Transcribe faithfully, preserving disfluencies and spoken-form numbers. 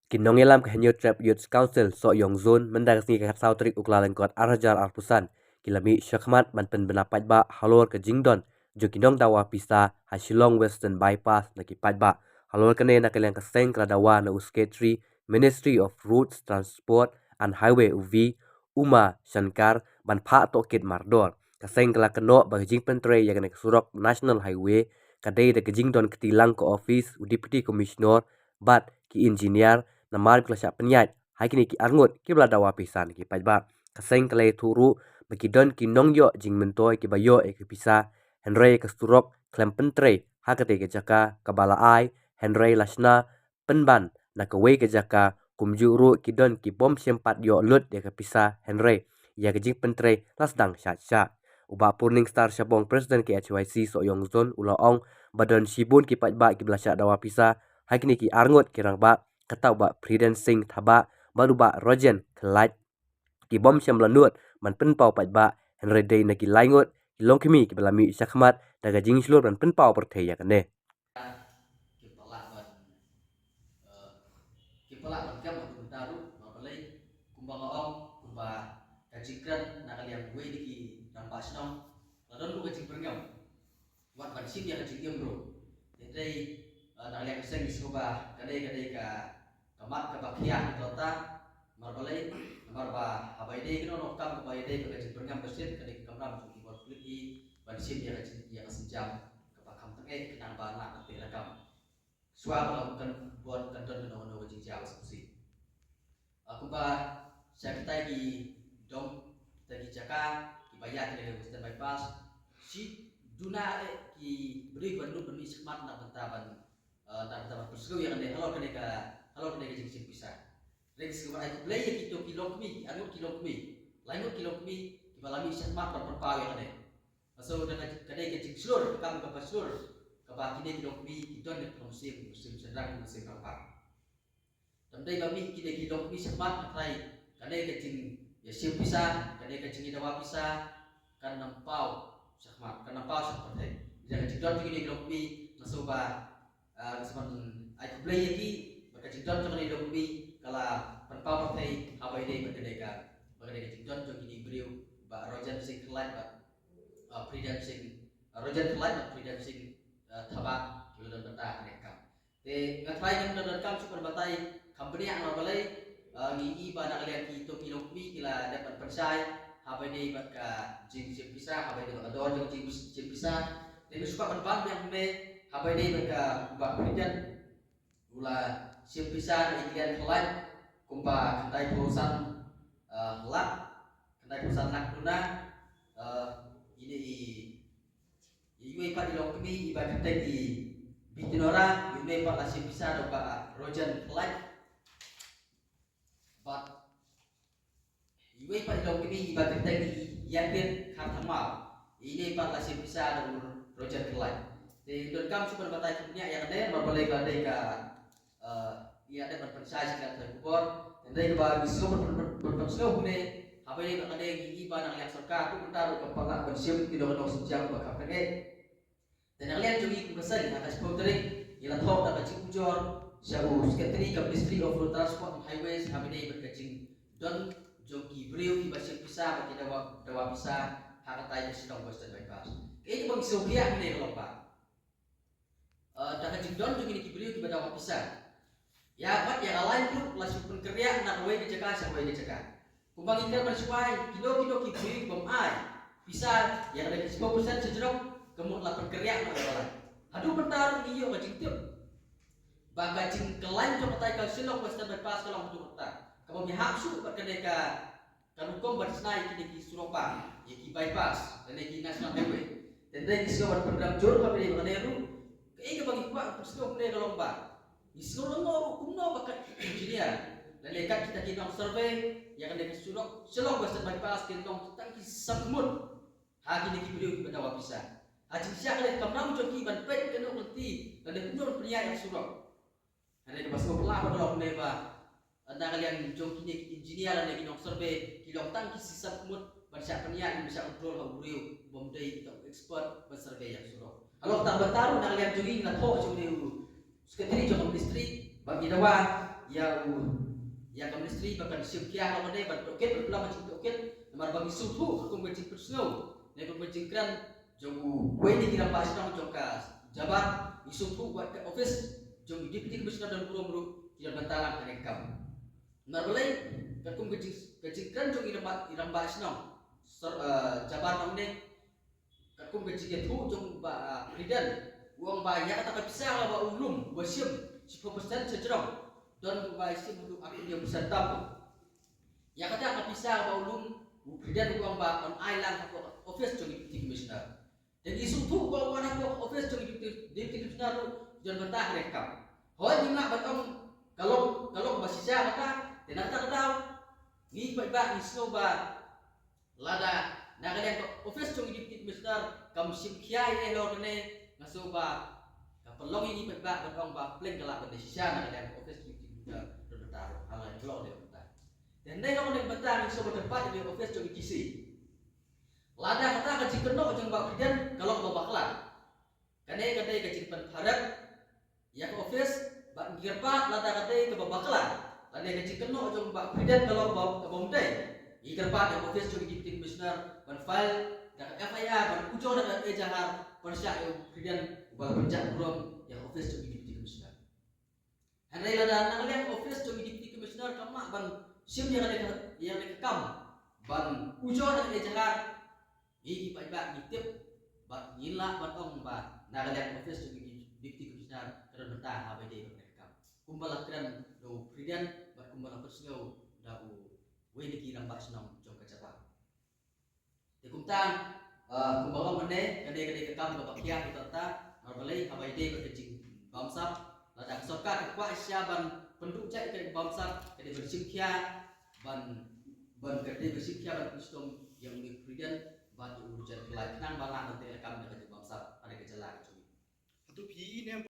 Ki nongïalam ka Hynñiewtrep Youth Council Sohiong Zone mynta ka sngi ka khatsaw tarik u Kyllalyngkot arhajar arphew san ki la mih shakhmat ban pynbna paidbah halor ka jingdon jong ki nongdawa pisa ha Shillong Western Bypass na ki paidbah. Halor kane na ka liang ka seng ka la dawa na u Secretary Ministry of Roads Transport and Highway u V Uma Shankar ban phah tohkit mardor. Ka seng ka la kynnoh ba ka jingpyntrei ïa kane ka surok National Highway ka dei da ka jingdon kti lang ka office u Deputy Commissioner bad ki engineer namar ba ki la shah pynïaid ha kine ki arngut kiba la dawa pisa na ki paidbah. Ka seng ka la ïathuh ruh ba ki don ki nongïoh jingmyntoi kiba ïoh ïa ka pisa, hynrei ka surok khlem pyntrei ha katei ka jaka kaba la ai, hynrei la shna pynban na kawei ka jaka, kumjuh ruh ki don ki bym shym pat ïoh lut ïa ka pisa, hynrei ïa ka jingpyntrei la sdang shah shah. U Bah Purning Star Shabong, President K H Y C Sohiong Zone, u la ong ba don shibun ki paidbah kiba la shah dawa pisa ha kine ki arngut ki rangbah, kata u Bah Pridan Singh Thabah bad u Bah Rojen Khlait, ki bym shym la nud ban pynpaw paidbah, hynrei dei na ki lai ngut ki longkmie kiba la mih shakhmat da ka jingshlur ban pynpaw pyrthei ïa kane. Kim pat lah ban, eh, kim pat lah ban khem ha ka bynta ruh, namar balei, kumba nga ong, kumba ka jingkren na ka liang uwei na ki rangbah shnong, la don ruh ka jingpyrngem wat ban shim ïa ka jingim ruh. Hynrei, eh, na ka liang ka seng ngi sngewbha ka dei, ka dei ka, ka mat kaba khia ha kata. Namar balei, namar ba haba ïadei kano kano ka kam kaba ïadei bad ka jingpyrngem ka shet, ka dei ka kamram jong ki bor pulit hi ban shim ïa ka jing, ïa ka sienjam kaba kham tyngeh khnang ba lah ban pynlong kam shuwa ba kan, bun kan don kano kano ka jingjia ba sngewsih. Ah, kumba sha kitai ki dong, kitai ki jaka kiba ïaid ha Western Bypass, shi duna eh ki briew kiba nud ban mih shakhmat na ka bynta ban, eh, na ka bynta ban pynsngew ïa kane halor kane ka, halor kane ka jingshim pisa. Hynrei ngi sngewbha ai khublei ïa kito ki longkmie, ki arngut ki longkmie, lai ngut ki longkmie kiba la mih shakhmat ban pynpaw ïa kane. Ka shu da ka, ka dei ka jingshlur, ka kam kaba shlur kaba kine ki longkmie ki don ïa ka mynsiem, mynsiem shynrang, mynsiem rangbah. Kam dei ba mih kine ki longkmie shakhmat, hynrei kane ka jingïashim pisa, kane ka jingïadawa pisa kan ym paw shakhmat, kan ym paw sha ka pyrthei. Ïa ka jingdon jong kine ki longkmie nga sngewbha, ah, nga sngewbha ai khublei ïa ki bad ka jingdon jong kine ki longkmie ka la pynpaw pyrthei haba ïadei bad kane ka, bad kane ka jingdon jong kine ki briew, Bah Rojen Singh Khlait bad, ah, Pridan Singh, ah, Rojen Khlait bad Pridan Singh, ah, Thabah, kiba la don bynta ha kane ka kam. Te nga tharai ngam don kam shuh ban batai kham bniah namar balei, ah, ngi i ba na ka liang kito ki longkmie ki la dep ban pynshai haba ïadei bad ka jingshim pisa, haba ïadei bad ka dor jong ka jingshim pisa. Te nga shu kwah ban ban biang kumne, haba ïadei bad ka, u Bah Pridan, u la shim pisa na i kynthei Khlait kumba khyndai phew san, ah, lak, khyndai phew san lak duna, ah, ine i, i, iwei pat i longkmie iba kyrteng i Bitinora, i une pat la shim pisa da u Bah Rojen Khlait. Bad iwei pat i longkmie iba kyrteng i Ïakrit Kharthamar, ine pat la shim pisa da u Rojen Khlait. Te don kam shuh ban batai kham bniah ïa kane namar balei ka dei ka, eh, ïa dei ban pynshai sha ka khubor. Hynrei kaba ngi sngewbha ban, ban, ban, ban sngewbha ne, haba ïadei bad kane ngi i ba na ka liang sorkar ruh mynta ruh kam pat lah ban shim kino kino ki sienjam ba kham tyngeh. Te na ka liang jong ngi kum ka seng, ha ka shiphew tarik ngi la thoh da ka jingujor sha u Secretary ka Ministry of Road Transport and Highways haba ïadei bad ka jingdon jong ki briew kiba shim pisa bad ki dawa, dawa pisa ha katai ka Shillong Western Bypass. Kaei kaba ngi sngewkhia hangne ka long ba, eh, da ka jingdon jong kine ki briew kiba dawa pisa, ïa, wat ïa ka lain ruh la shu pynkynriah na kawei ka jaka sha kawei ka jaka. Kumba ngi kren mynshuwa, kino kino ki briew ki bym ai pisa ïa kane ka shiphew percent shajrong, ka mut la pynkynriah noh ïa ka lain. Haduh mynta ruh ngi ïoh ka jingtip ba ka jingkylla jong katai ka Shillong Western Bypass ka long haduh mynta. Ka bym ïahap shuh bad kane ka, ka rukom ban shna ïa kine ki surok bah, ïa ki bypass lane ki national highway. Te hynrei ngi sngew ban pynrem jur ha kane, kane ruh. Kaei kaba ngi kwah ban pynsngew kumne ka long ba ngi sngew lyngngoh ruh kumno ba kat ki engineer lane kat kita ki nong survey ïa kane ka surok Shillong Western Bypass ki long tang ki samkhmut ha kine ki briew kiba dawa pisa. Ha jingshisha ka dei ka kamram jong ki ban peit kano ka lynti lane kumno ban pynïaid ïa ka surok. Hynrei kaba sngewphylla ba ka long kumne ba na ka liang jong kine ki engineer lane ki nong survey ki long tang ki samkhmut ban shah pynïaid, ban shah control ha u briew, bym dei kita u expert ban survey ïa ka surok. Halor kata ka bynta ruh na ka liang jong ngi ngi la thoh sha une u Secretary jong ka Ministry ba ngi dawa ïa u, ïa ka ministry ba kan shim khia ha kane ban tohkit, ban pynlong ka jingtohkit, namar ba ngi sngewthuh katkum ka jingpynsngew ne katkum ka jingkren jong uwei na ki rangbah shnong jong ka Jabar, ngi sngewthuh ba ka office jong u Deputy Commissioner Donburom ruh ki don bynta lang ha kane ka kam. Namar balei, katkum ka jing, ka jingkren jong i rangbah, i rangbah shnong Sor, eh, Jabar nangne, katkum ka jingïathuh jong u Bah, ah, President, u ong ba ïa kata ka pisa kaba u lum, ba shim shiphew percent sha jrong, don ba shim haduh arphew percent tam. Ïa kata ka pisa kaba u lum, u President u ong ba un ai lang hapoh office jong u Deputy Commissioner. Te ngi sngewthuh ba u wan hapoh office jong u Deputy, Deputy Commissioner ruh ki don bynta ha kane ka kam. Hooid, ngim lah ban ong ka long, ka long ba shisha kata, te na kata ka daw ngi paidbah ngi sngew ba lada na ka liang ka office jong u Deputy Commissioner kam shim khia ïa kane, nga sngew ba ka pynlong ïa ngi paidbah ban ong ba pleng ka lah ban dei shisha na ka liang ka office jong u Deputy Commissioner don bynta ruh, ha la ka long dei bynta. Te hynrei long dei bynta ngi sngew ba kyrpad ïa ka office jong u D C. Lada kata ka jingkynnoh jong Bah President ka long kaba bakla, kane ka dei ka jingpynpaw ïa ka office, bad ngi kyrpad lada ka dei kaba bakla, lada ka jingkynnoh jong Bah President ka long kaba, kaba ym dei, ngi kyrpad ïa ka office jong u Deputy Commissioner ban file da ka F I R, ban ujor da ka ejahar pyrshah ïa u President uba la pynjah burom ïa ka office jong u Deputy Commissioner. Hynrei lada na ka liang office jong u Deputy Commissioner kam lah ban shim ïa kane ka, ïa kane ka kam ban ujor da ka ejahar, ngi ki paidbah ngi tip bad ngin lah ban ong ba na ka liang office jong u Deputy Commissioer ka don bynta ha ba ïadei bad kane ka kam, kumba la kren da u President bad kumba la pynsngew da uwei na ki rangbah shnong jong ka Jabar. Te kumta, ah, kumba ong mynne, ka dei, ka dei ka kam kaba khia ïa kata, namar balei, ha ba ïadei bad ka jingbamsap, lada ka sorkar ka kwah shisha ban pynduh jait ka jingbamsap, ka dei ban shim khia, ban, ban, ka dei ban shim khia ban pynshitom ïa u President bad u Jan Pillai khnang ba lah ban trei kam da ka jingbamsap ha ka jylla ka jong ngi. Hato phi ne